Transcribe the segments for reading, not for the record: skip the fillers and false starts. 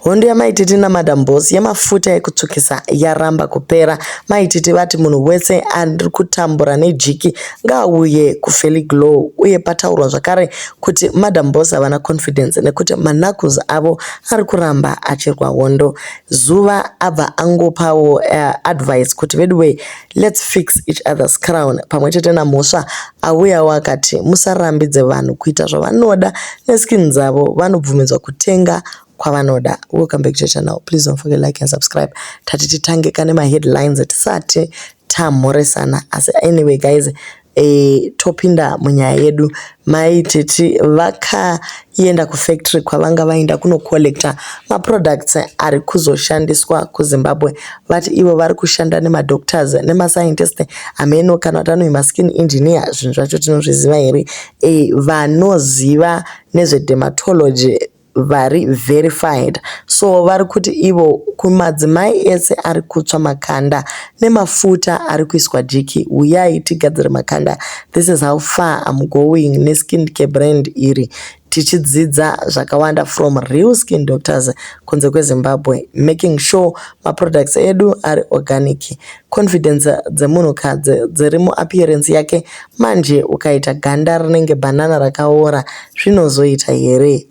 Hondo yaMai Titi naMadam Boss yemafuta ekutsvukisa yaramba kupera. Mai Titi vati munhu wese ari kutambura nejiki ngaauye kuFelly Glow uye pataurwa zvakare kuti Madam Boss havana confidence nekuti maknuckles avo ari kuramba achirwa hondo. Zuva abva angopawo advice kuti veduwe, let's fix each other's crown, pamwe chete naMhosva auyawo akati musarambidze vanhu kuita zvavanoda neskin dzavo, vanobvumidzwa kutenga kwavanoda. Welcome back to the channel. Please don't forget, like and subscribe. Tati titange kane maheadlines tisati tamhoresana, asi anyway guys, topinda munyaya yedu. Mai Titi vakaenda kufactory kwavanga vaenda kunocollecta maproducts ari kuzoshandiswa kuZimbabwe. Vati ivo vari kushanda nemadoctors nemascientist, hameno kana kuti anoi maskin engineer, zvinhu zvacho tinozviziva here, vanoziva nezvedermatology vari verified. So vari kuti ivo kumadzimai ese ari kutsva makanda nemafuta ari kuiswa jiki, uyai tigadzire makanda. This is how far I'm going neskin care brand iri, tichidzidza zvakawanda from real skin doctors kunze kweZimbabwe, making sure maproducts edu ari organic. Confidence dzemunhukadzi dziri muappearance yake. Manje ukaita ganda rinenge bhanana rakaora, zvinozoita here?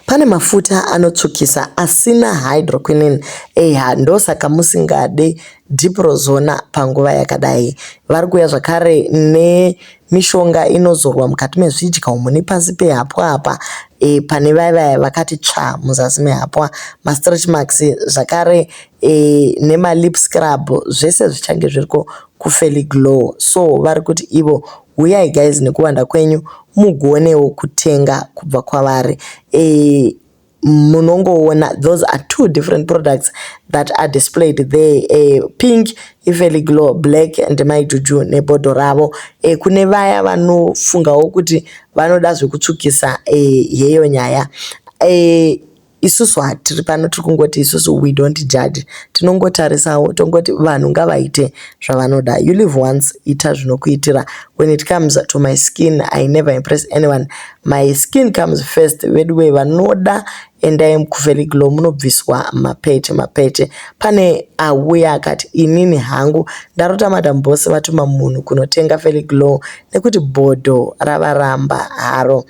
Pane mafuta anotsvukisa asina hydroquinone. Eya, ndosaka musingade Diprosone panguva yakadai. Vari kuuya zvakare nemishonga inozorwa mukati mezvidya umu nepasi pehapwa apa, pane vaya vaya vakati tsva muzasi mehapwa, mastretch marks zvakare, nemalip scrub, zvese zvichange zviriko kuFelly Glow. So vari kuti ivo uyai guys nekuwanda kwenyu mugonewo kutenga kubva kwavari. Munongoona those are two different products that are displayed there. Pink iFelly Glow, black ndemaiJuju nebhodho ravo. Kune vaya vanofungawo kuti vanoda zvekutsvukisa, yeyo nyaya. Isusu hatiri pano, tiri kungoti isusu we don't judge, tinongotarisawo tongoti vanhu ngavaite zvavanoda. You live once, ita zvinokuitira. When it comes to my skin, I never impress anyone. My skin comes first. Veduwe, vanoda endai kuFelly Glow munobviswa mapeche mapeche. Pane auya akati, "Inini hangu ndarota Madam Boss vatuma munhu kunotenga Felly Glow nekuti bhodho ravaramba haro."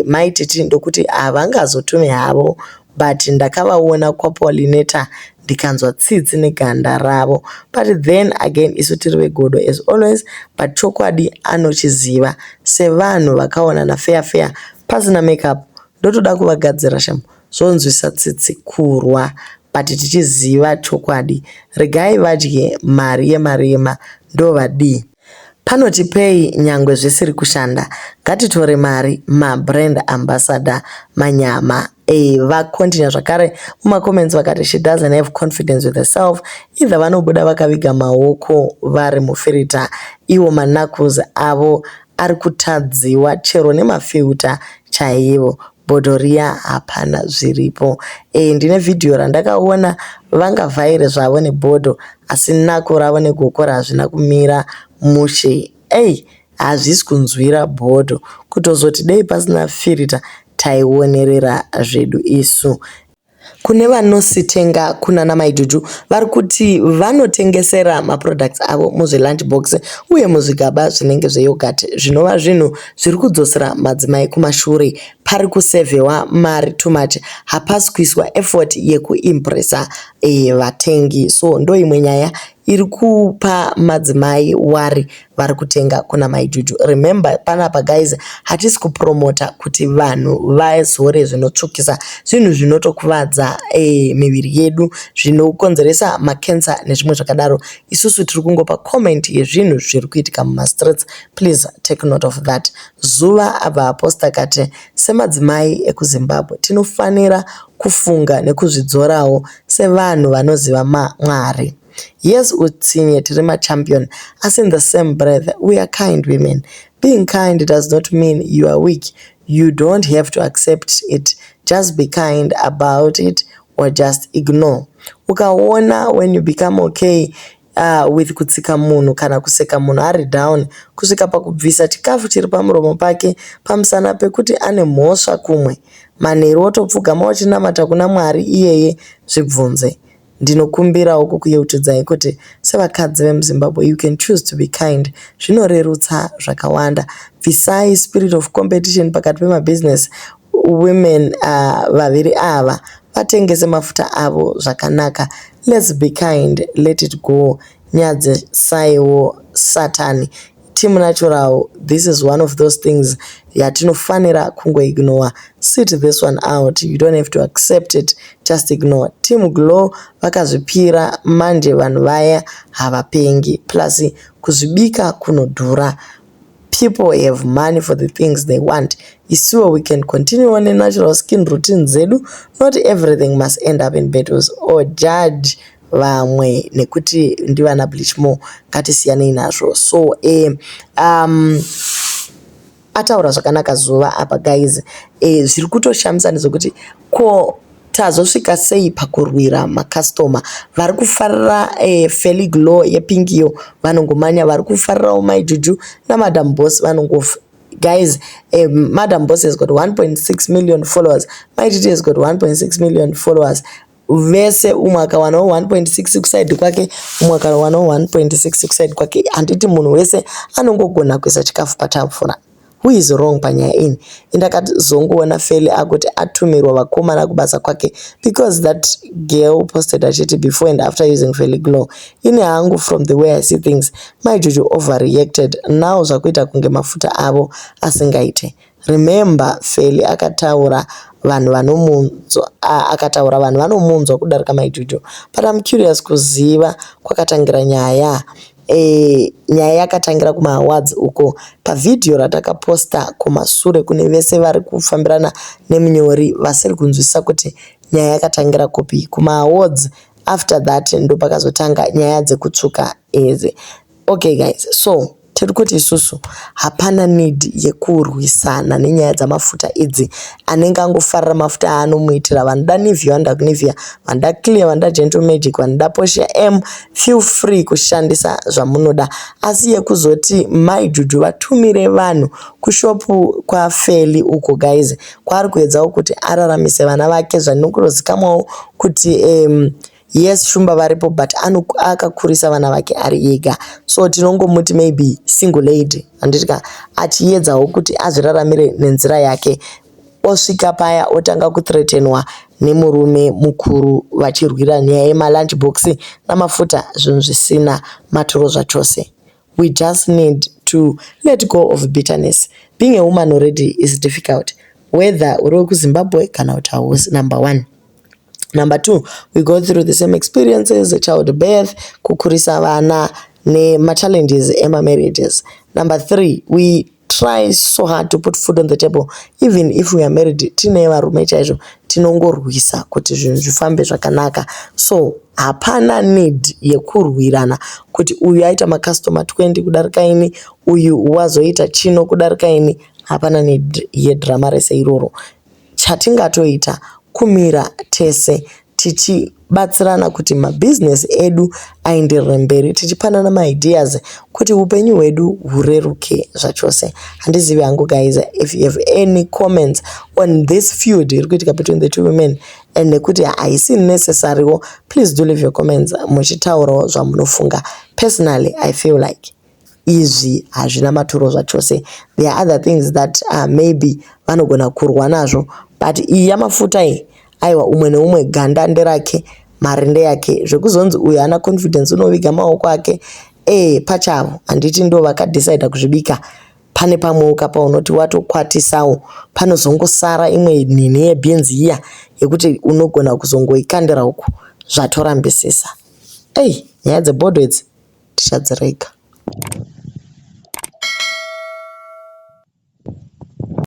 Mai Titi ndokuti havangazotume havo, but ndakavaona kwaPollinator ndikanzwa tsitsi neganda ravo. But then again, isu tiri vegodo as always, but chokwadi anochiziva. Sevanhu vakaonana fair fair pasina makeup, ndotoda kuvagadzira shamu, zvonzwisa tsitsi kurwa but tichiziva chokwadi. Regai vadye mari yemarema, ndovadii? Panotipei nyangwe zvisiri kushanda, ngatitore mari mabrand ambassador manyama. Vacontinue zvakare mumacomments vakati she doesn't have confidence with herself either. Vanobuda vakaviga maoko vari mufirita, iwo maknuckles avo ari kutadziwa chero nemafilter chaivo. Bhodho riya hapana zviripo. Ndine vhidhiyo randakaona vangavhaire zvavo nebhodho, asi nako ravo negokora hazvina kumira mushe. Ei, hazvisi kunzwira bhodho kutozoti dei pasina firita taionerera zvedu isu. Kune vanositenga kunana Maijuju, vari kuti vanotengesera maproducts avo muzvilunch box uye muzvigaba zvinenge zveyoghurt, zvinova zvinhu zviri kudzosera madzimai kumashure. Pari kusevhewa mari too much, hapasi kuiswa effort yekuimpresa vatengi. So ndo imwe nyaya iri kupa madzimai wari vari kutenga kuna Maijuju. Remember panapa guys, hatisi kupromota kuti vanhu vazore zvinotsvukisa, zvinhu zvinotokuvadza miviri yedu, zvinokonzeresa makensa nezvimwe zvakadaro. Isusu tiri kungopa comment yezvinhu zviri kuitika mumastreets. Please take note of that. Zuva abva aposta kati semadzimai ekuZimbabwe tinofanira kufunga nekuzvidzorawo sevanhu vanoziva Mwari. Yes, utsinye tiri machampion, asi in the same breath we are kind women. Being kind does not mean you are weak. You don't have to accept it, just be kind about it or just ignore. Ukaona when you become okay With kutsika munhu kana kuseka munhu ari down kusvika pakubvisa chikafu chiri pamuromo pake pamusana pekuti ane mhosva kumwe. Manheru wotopfugama uchinamata kuna Mwari iyeye zvibvunze. Ndinokumbirawo kukuyeuchidzai kuti sevakadzi vemuZimbabwe you can choose to be kind. Zvinorerutsa zvakawanda. Bvisai spirit of competition pakati pemabhizinesi women vaviri ava vatengese mafuta avo zvakanaka. Let's be kind, let it go. Nyadzisaiwo Satani. Team Natural, this is one of those things yatinofanira kungoignore. Sit this one out. You don't have to accept it. Just ignore. Team Glow vakazvipira manje vanhu vaya havapengi. Plus kuzvibika kunodhura. People have money for the things they want. Isuwo we can continue on natural skin routine dzedu. Not everything must end up in battles or judge vamwe nekuti ndivana bleach more ngatisiyanei nazvo. So ataura zvakanaka zuva apa guys. Zviri kutoshamisa ndezvekuti ko tazosvika sei pakurwira makastoma vari kufarira Feli Glow yepink iyo vanongomanya vari kufarirawo Mai Juju naMadam Boss vanongofa guys. Madam Boss has got 1.6 million followers, Mai Titi has got 1.6 million followers. Vese umwe akawanawo 1.6 kuside kwake, umwe akawanawo 1.6 kuside kwake. Handiti munhu wese anongogona kuisa chikafu patafura? Who is wrong panyaya iyi? Indakazongoona Feli akuti atumirwa vakomana kubasa kwake because that girl posted achiti before and after using Feli Glow. Ini hangu, from the way I see things, Mai Juju overreacted. Now zvakuita kunge mafuta avo asingaite. Remember, Feli akataura vanhu vanomunzwa, akataura vanhu vanomunzwa kudarika Mai Juju. But I'm curious kuziva kwakatangira nyaya. Nyaya yakatangira kumaawards uko pavhidhiyo ratakaposta kumasure. Kune vese vari kufambirana nemunyori vasiri kunzwisisa kuti nyaya yakatangira kupi, kumaawards. After that ndopakazotanga nyaya dzekutsvuka idzi. Okay guys, so tiri kuti isusu hapana need yekurwisana nenyaya dzamafuta idzi. Anenge angofarira mafuta aanomuitira, vanoda Nivea vanoda Nivea, vanoda Clear vanoda Gentle Magic, vanoda Portia M, feel free kushandisa zvamunoda. Asi yekuzoti Mai Juju vatumire vanhu kushopu kwaFeli uko guys, kwaari kuedzawo kuti araramise vana vake, zvanongozikamwawo kuti yes, Shumba varipo, but akakurisa vana vake ari ega. So tinongomuti maybe single lady, handiti ka? Achiedzawo kuti azviraramire nenzira yake, osvika paya otanga kuthreatenwa nemurume mukuru vachirwira nyaya yemalunch box namafuta, zvinhu zvisina maturo zvachose. We just need to let go of bitterness. Being a woman already is difficult, whether uri wekuZimbabwe kana kuti hausi, number one. Number two, we go through the same experiences, child birth, kukurisa vana nemachallenges emamarriages. Number three, we try so hard to put food on the table. Even if we are married, tine varume chaizvo, tinongorwisa kuti zvinhu zvifambe zvakanaka. So hapana need yekurwirana kuti uyu aita makastoma 20 kudarika ini, uyu wazoita chino kudarika ini. Hapana need yedhirama rese iroro. Chatingatoita kumira tese tichibatsirana kuti mabhizinesi edu aenderere mberi, tichipanana maideas kuti upenyu hwedu hureruke zvachose. Handizivi hangu guys, if you have any comments on this feud iri kuitika between the two women and nekuti haisi necessarywo, please do leave your comments muchitaurawo zvamunofunga. Personally, I feel like izvi hazvina maturo zvachose. There are other things that maybe vanogona kurwa nazvo, but iyi yamafuta iyi, aiwa, umwe neumwe ganda nderake, mari ndeyake. Zvekuzonzi uyu haana confidence, unoviga maoko ake pachavo, handiti ndo vakadhisaidha kuzvibika? Pane pamwe ukapa unoti watokwatisawo, panozongosara imwe nhinhi yebhinzi iya yekuti unogona kuzongoikandira uku zvatorambisisa. Ei, nyaya dzebhodho idzi tichadzirega.